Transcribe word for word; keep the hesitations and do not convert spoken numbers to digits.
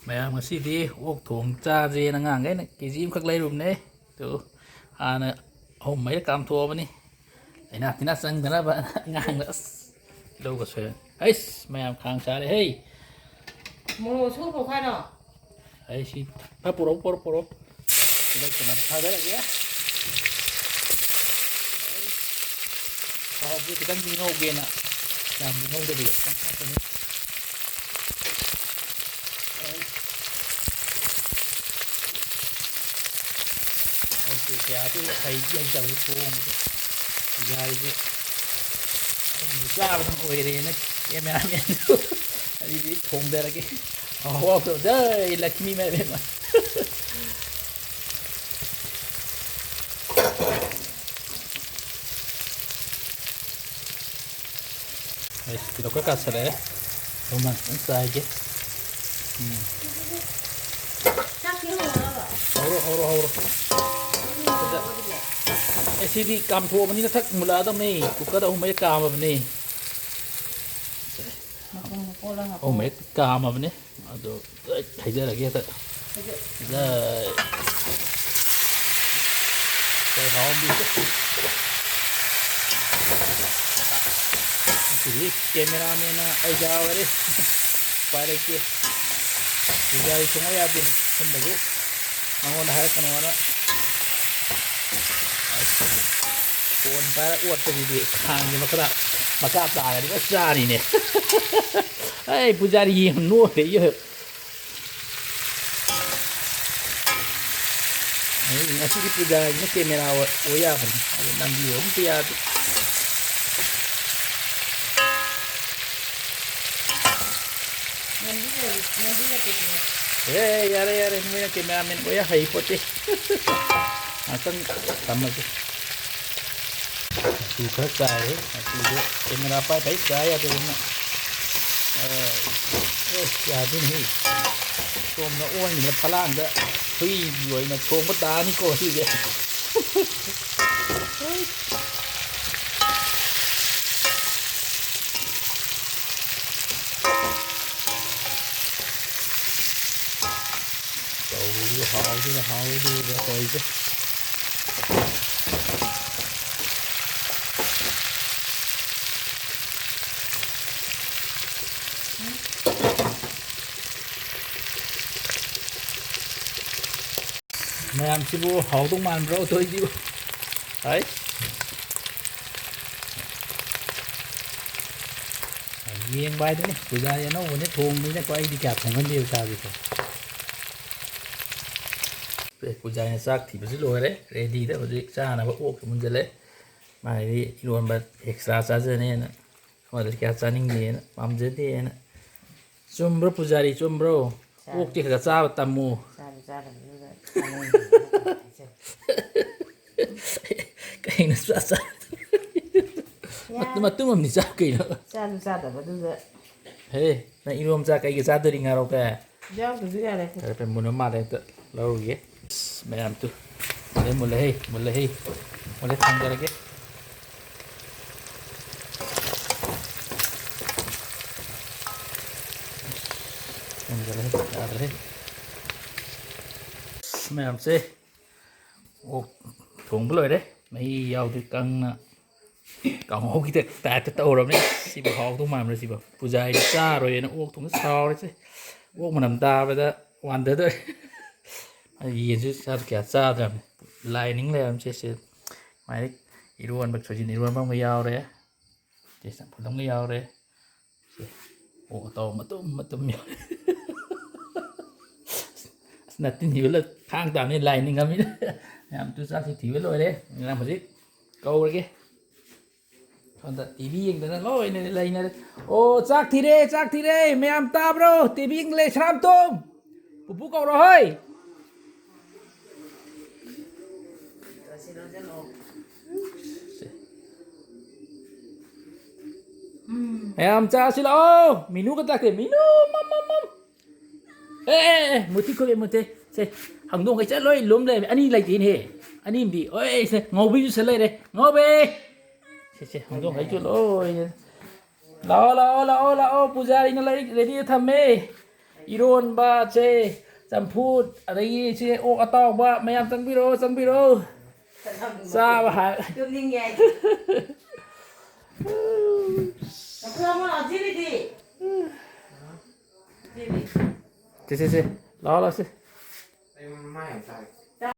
ꯃꯌꯥꯝ, ꯉꯁꯤꯗꯤ ꯑꯣꯛ ꯊꯣꯡ ꯆꯥꯁꯦꯅ ꯑꯉꯥꯡꯈꯩꯅ ꯀꯦ ꯖꯤ ꯑꯃꯈꯛ ꯂꯩꯔꯨꯕꯅꯦ꯫ ꯑꯗꯨ ꯍꯥꯟꯅ ꯑꯍꯨꯝ ꯃꯔꯤꯔꯛ ꯀꯥꯝꯊꯣꯛꯑꯕꯅꯤ, ꯂꯥꯏꯅꯥ ꯇꯤꯟꯅꯥ ꯆꯪꯗꯅꯕ꯫ ꯑꯉꯥꯡꯅ ꯑꯁ ꯇꯤꯜꯍꯧꯒ ꯁꯣꯏꯔ꯫ ꯑꯩꯁ, ꯃꯌꯥꯝ ꯈꯥꯡ ꯁꯥꯔꯦ ꯍꯦ꯫ ꯃꯣꯔꯣꯛ ꯑꯁꯨꯕ ꯄꯣꯛꯈꯥꯏꯔꯣ? ꯑꯩ ꯁꯤ ꯈꯔ ꯄꯨꯔꯛꯎ, ꯄꯨꯔꯛꯎ, ꯄꯨꯔꯛꯎ꯫ ꯇꯤꯜꯍꯧ ꯆꯅꯝ ꯊꯥꯗꯔꯒꯦ꯫ ꯊꯥꯎꯁꯦ ꯈꯤꯇꯪꯗꯤ ꯉꯧꯒꯦꯅ ꯌꯥꯝꯅ ꯉꯧꯗꯕꯤꯗ ꯈꯤꯇꯪ ꯍꯥꯞꯄꯅꯤ꯫ ꯑꯩꯁꯦ ꯀꯌꯥꯁꯨ ꯍꯩꯗꯤ ꯍꯩꯇꯕꯅꯤ ꯊꯣꯡꯕꯁꯦ꯫ ꯌꯥꯔꯤꯁꯦ ꯑꯩꯅ ꯆꯥꯕꯗꯪ ꯑꯣꯏꯔꯦꯅ ꯀꯦꯃꯦꯔꯥꯃꯦꯟꯗꯨ ꯑꯗꯨꯗꯤ ꯊꯣꯡꯗꯔꯒꯦ꯫ ꯑꯍꯥꯎ ꯑꯍꯥꯎ ꯇꯧꯖꯩ ꯂꯛꯁꯃꯤ ꯃꯌꯥꯝ꯫ ꯑꯩꯁ, ꯄꯤꯔꯛꯄ ꯀꯥꯁꯜꯂꯛꯑꯦ꯫ ꯑꯗꯨꯝ ꯅꯪ ꯈꯤꯇꯪ ꯆꯥꯏꯒꯦ꯫ ꯎꯝ꯫ ꯆꯥꯛ ꯊꯤꯔꯨꯔꯣ꯫ ꯍꯧꯔꯣ, ꯍꯧꯔꯣ, ꯍꯧꯔꯣ꯫ ꯑꯗꯨꯗ ꯑꯩ ꯁꯤꯗꯤ ꯀꯥꯝꯊꯣꯛꯑꯕꯅꯤꯅ ꯊꯛ ꯃꯨꯜꯂꯛꯑꯗꯕꯅꯤ꯫ ꯀꯨꯀꯔꯗ ꯑꯍꯨꯝ ꯃꯔꯤ ꯀꯥꯝꯃꯕꯅꯤ꯫ ꯃꯄꯨꯝ ꯀꯣꯜꯂ ꯍꯥꯞꯄꯣ꯫ ꯑꯍꯨꯝ ꯃꯔꯤ ꯀꯥꯝꯃꯕꯅꯤ꯫ ꯑꯗꯣ ꯍꯩꯖꯔꯒꯦ ꯍꯦꯛꯇ꯫ ꯍꯩꯖ-꯫ ꯖꯥꯏ꯫ ꯀꯩ ꯍꯥꯎꯔꯝꯗꯣꯏꯁꯦ꯫ ꯉꯁꯤꯗꯤ ꯀꯦꯃꯦꯔꯥꯃꯦꯟꯅ ꯑꯩ ꯌꯥꯎꯔꯦ꯫ ꯎꯄꯥꯏ ꯂꯩꯇꯦ꯫ ꯄꯨꯖꯥꯔꯤ ꯊꯣꯡꯕ ꯌꯥꯗꯦ꯫ ꯁꯨꯝꯕꯒꯤ ꯃꯉꯣꯟꯗ ꯍꯥꯏꯔꯛꯀꯅꯣꯅ꯫ ꯐꯣꯟ ꯄꯥꯏꯔ ꯑꯣꯠꯄꯁꯤꯗꯤ ꯈꯥꯡꯁꯦ ꯃꯈꯥ, ꯃꯈꯥ ꯇꯥꯔꯗꯤ ꯂꯣꯏ ꯆꯥꯔꯤꯅꯦ꯫ ꯑꯩ ꯄꯨꯖꯥꯔꯤ ꯌꯦꯡ ꯅꯣꯛꯈ꯭ꯔꯦ ꯏꯌꯣ꯫ ꯑꯩ ꯉꯁꯤꯗꯤ ꯄꯨꯖꯥꯔꯤꯅ ꯀꯦꯃꯦꯔꯥ ꯑꯣꯏ, ꯑꯣꯏ ꯌꯥꯕꯅꯤ꯫ ꯑꯗꯨ ꯅꯝꯕꯤꯌꯨ ꯑꯝꯇ ꯌꯥꯗꯦ꯫ ꯉꯝꯕꯤꯔꯣꯏ, ꯉꯝꯕꯤꯔꯣꯏ꯫ ꯑꯦ, ꯌꯥꯔꯦ, ꯌꯥꯔꯦ, ꯅꯣꯏꯅ ꯀꯦꯃꯦꯔꯥꯃꯦꯟ ꯑꯣꯏ ꯍꯩꯄꯣꯠꯇꯦ꯫ ꯉꯥꯛꯇꯪ ꯊꯝꯃꯒꯦ꯫ ꯃꯆꯨ ꯈꯔ ꯆꯥꯏꯔꯦ꯫ ꯃꯆꯨꯗꯣ ꯀꯦꯃꯦꯔꯥ ꯄꯥꯏ ꯄꯥꯏ ꯆꯥ ꯌꯥꯗꯗꯅ꯫ ꯑꯦ, ꯑꯦ, ꯌꯥꯗꯦꯅꯦꯍꯦ꯫ ꯁꯣꯝꯗ ꯑꯣꯟꯈꯤꯗꯅ ꯐꯂꯥꯡꯗ ꯍꯨꯏꯒꯤ ꯑꯣꯏꯅ ꯊꯣꯡꯕ ꯇꯥꯔꯅꯤꯀꯣ ꯁꯤꯁꯦ꯫ ꯍꯥꯎꯗꯨꯅ, ꯍꯥꯎꯗꯨꯅ ꯇꯧꯔꯤꯁꯦ꯫ ꯃꯌꯥꯝꯁꯤꯕꯨ ꯍꯥꯎꯗꯧ ꯃꯥꯟꯕ꯭ꯔꯣ ꯊꯣꯏꯁꯤꯕꯨ? ꯍꯥꯏ꯫ ꯌꯦꯡꯕ ꯍꯥꯏꯗꯨꯅꯤ, ꯄꯨꯖꯥꯔꯤ ꯑꯅꯧꯕꯅꯦ ꯊꯣꯡꯕꯅꯤꯅꯀꯣ, ꯑꯩꯗꯤ ꯀꯌꯥ ꯊꯣꯡꯒꯟꯗꯦꯕ ꯆꯥꯁꯦꯀꯣ꯫ ꯑꯦ, ꯄꯨꯖꯥꯔꯤꯅ ꯆꯥꯛ ꯊꯤꯕꯁꯨ ꯂꯣꯏꯔꯦ, ꯔꯦꯗꯤꯗ ꯍꯧꯖꯤꯛ ꯆꯥꯅꯕ ꯑꯣꯛꯁꯨ ꯃꯨꯟꯖꯜꯂꯦ꯫ ꯃꯥꯒꯤꯗꯤ ꯏꯔꯣꯟꯕ ꯑꯦꯛꯁꯇ꯭ꯔꯥ ꯆꯥꯖꯅꯦꯅ, ꯑꯃꯗꯗꯤ ꯀꯌꯥ ꯆꯥꯅꯤꯡꯗꯦꯅ, ꯄꯥꯝꯖꯗꯦꯅ꯫ ꯆꯨꯝꯕ꯭ꯔꯣ ꯄꯨꯖꯥꯔꯤ, ꯆꯨꯝꯕ꯭ꯔꯣ? ꯆꯥꯔꯦ꯫ ꯑꯣꯛꯇꯤ ꯈꯔ ꯈꯔ ꯆꯥꯕ ꯇꯝꯃꯨ꯫ ꯆꯥꯕ ꯆꯥꯗꯕꯗꯨꯗ ꯆꯥꯅꯤꯡꯗꯦꯅ ꯍꯥꯏꯖꯕ꯫ ꯀꯩꯅꯣ ꯆꯥ ꯆꯥ-, ꯌꯥꯔꯦ꯫ ꯃꯇꯨꯝ ꯑꯃꯗꯤ ꯆꯥꯎ ꯀꯩꯅꯣ꯫ ꯆꯥꯁꯨ ꯆꯥꯗꯕꯗꯨꯗ꯫ ꯍꯦ, ꯅꯪ ꯏꯔꯣꯝ ꯆꯥ ꯀꯩꯒ ꯆꯥꯗꯣꯔꯤ, ꯉꯥꯔꯣꯛꯀ? ꯌꯥꯎꯗ꯭ꯔꯁꯨ ꯌꯥꯔꯦ꯫ ꯐꯔꯦ, ꯐꯔꯦ, ꯃꯨꯟꯕ ꯃꯥꯜꯂꯦ, ꯑꯝꯇ ꯂꯧꯔꯨꯒꯦ꯫ ꯑꯁ, ꯃꯌꯥꯝ ꯇꯨ꯫ ꯃꯨꯜꯂꯦ, ꯃꯨꯜꯂꯦ, ꯍꯩ, ꯃꯨꯜꯂꯦ, ꯍꯩ꯫ ꯃꯨꯜꯂꯦ, ꯊꯥꯡꯗꯔꯒꯦ꯫ ꯊꯥꯡꯗꯔꯦ, ꯌꯥꯗ꯭ꯔꯦ꯫ ꯑꯁ, ꯃꯌꯥꯝꯁꯦ꯫ ꯑꯣꯛ ꯊꯣꯡꯕ ꯂꯣꯏꯔꯦ꯫ ꯃꯍꯤ ꯌꯥꯎꯗ꯭ꯔꯤ, ꯀꯪꯅ ꯀꯥꯡꯍꯧꯒꯤ ꯇꯥꯏꯞꯇ ꯇꯧꯔꯕꯅꯦ꯫ ꯁꯤꯕꯨ ꯍꯥꯎꯗꯧ ꯃꯥꯟꯕ꯭ꯔꯥ ꯁꯤꯕꯨ? ꯄꯨꯖꯥꯔꯤꯅ ꯆꯥꯔꯣꯏꯅ ꯑꯣꯛ ꯊꯣꯡꯕ ꯁꯥꯎꯔꯤꯁꯦ꯫ ꯑꯣꯛ ꯃꯅꯝ ꯇꯥꯕꯗ ꯋꯥꯟꯊꯗꯣꯏ꯫ ꯑꯩ ꯌꯦꯟꯁꯨ ꯆꯥ-, ꯀꯌꯥ ꯆꯥꯗ꯭ꯔꯕꯅꯤ꯫ ꯂꯥꯏꯅꯤꯡ ꯂꯩꯔꯕꯅꯤ ꯁꯤꯁꯦ꯫ ꯁꯨꯃꯥꯏꯅ ꯏꯔꯣꯟꯕ, ꯁꯣꯏꯖꯤꯟ ꯏꯔꯣꯟꯕ ꯑꯃ ꯌꯥꯎꯔꯦ꯫ ꯁꯤ ꯆꯝꯐꯨꯠ ꯑꯃꯒ ꯌꯥꯎꯔꯦ꯫ ꯁꯦ, ꯑꯣꯛ ꯑꯇꯥꯎꯕ ꯃꯇꯨꯝ ꯃꯇꯨꯝ ꯌꯥꯎꯔꯦ꯫ ꯑꯁ, ꯅꯠꯇꯤꯟ ꯊꯤꯕ ꯂꯣꯏ-, ꯈꯥꯡ ꯇꯥꯕꯅꯤ, ꯂꯥꯏ ꯅꯤꯡꯉꯝꯅꯤꯅ꯫ ꯃꯌꯥꯝ ꯇꯨ ꯆꯥꯛꯁꯤ ꯊꯤꯕ ꯂꯣꯏꯔꯦ꯫ ꯃꯌꯥꯝ ꯍꯧꯖꯤꯛ ꯀꯧꯔꯒꯦ꯫ ꯁꯣꯝꯗ ꯇꯤ ꯚꯤ ꯌꯦꯡꯗꯅ ꯂꯣꯏꯅ ꯂꯩꯅꯔꯦ꯫ ꯑꯣ, ꯆꯥꯛ ꯊꯤꯔꯦ, ꯆꯥꯛ ꯊꯤꯔꯦ꯫ ꯃꯌꯥꯝ ꯇꯥꯕ꯭ꯔꯣ? ꯇꯤ ꯚꯤ ꯌꯦꯡ ꯂꯩ, ꯁꯅꯥꯝꯇꯣꯝ꯫ ꯄꯨꯄꯨ ꯀꯧꯔꯣ ꯍꯣꯏ꯫ ꯃꯌꯥꯝ ꯆꯥꯁꯤ ꯂꯥꯛꯑꯣ꯫ ꯃꯤꯅꯨꯒ ꯇꯥꯛꯇꯦ꯫ ꯃꯤꯅꯨ, ꯃꯝ, ꯃꯝ, ꯃꯝ꯫ ꯑꯦ, ꯑꯦ, ꯑꯦ, ꯃꯨꯊꯤ ꯈꯣꯠꯂꯦ, ꯃꯨꯊꯤ꯫ ꯁꯦ, ꯍꯪꯗꯣꯡꯈꯩ ꯆꯠ ꯂꯣꯏ ꯂꯨꯝ ꯂꯩꯔꯝꯃꯦ꯫ ꯑꯅꯤ ꯂꯩꯇꯦꯅꯦꯍꯦ꯫ ꯑꯅꯤꯝꯗꯤ꯫ ꯑꯣꯏ, ꯁꯦ, ꯉꯧꯕꯤꯁꯨ ꯁꯦ ꯂꯩꯔꯦ꯫ ꯉꯧꯕꯤ! ꯁꯦ, ꯁꯦ, ꯍꯪꯗꯣꯡꯈꯩꯁꯨ ꯂꯣꯏ꯫ ꯂꯥꯛꯑꯣ, ꯂꯥꯛꯑꯣ, ꯂꯥꯛꯑꯣ, ꯂꯥꯛꯑꯣ꯫ ꯄꯨꯖꯥꯔꯤꯅ ꯂꯥꯏꯔꯤꯛ ꯔꯦꯗꯤꯗ ꯊꯝꯃꯦ꯫ ꯏꯔꯣꯟꯕꯁꯦ, ꯆꯝꯐꯨꯠ, ꯑꯗꯒꯤ ꯁꯤ ꯑꯣꯛ ꯑꯇꯥꯎꯕ ꯃꯌꯥꯝ ꯆꯪꯕꯤꯔꯣ, ꯆꯪꯕꯤꯔꯣ꯫ ꯆꯥꯕ ꯍꯥꯏ꯫ ꯇꯨꯝꯅꯤꯡꯉꯦ ꯑꯩꯗꯤ꯫ ꯅꯈꯣꯏ ꯑꯃ ꯖꯤꯕꯤꯗꯤ? ꯖꯤꯕꯤ꯫ ꯁꯤ, ꯁꯤ, ꯁꯤ꯫ ꯂꯥꯛꯑꯣ, ꯂꯥꯛꯑꯣ, ꯁꯤ꯫ ꯑꯩ ꯃꯥꯏ ꯑꯝꯇ ꯍꯥꯏꯒꯦ꯫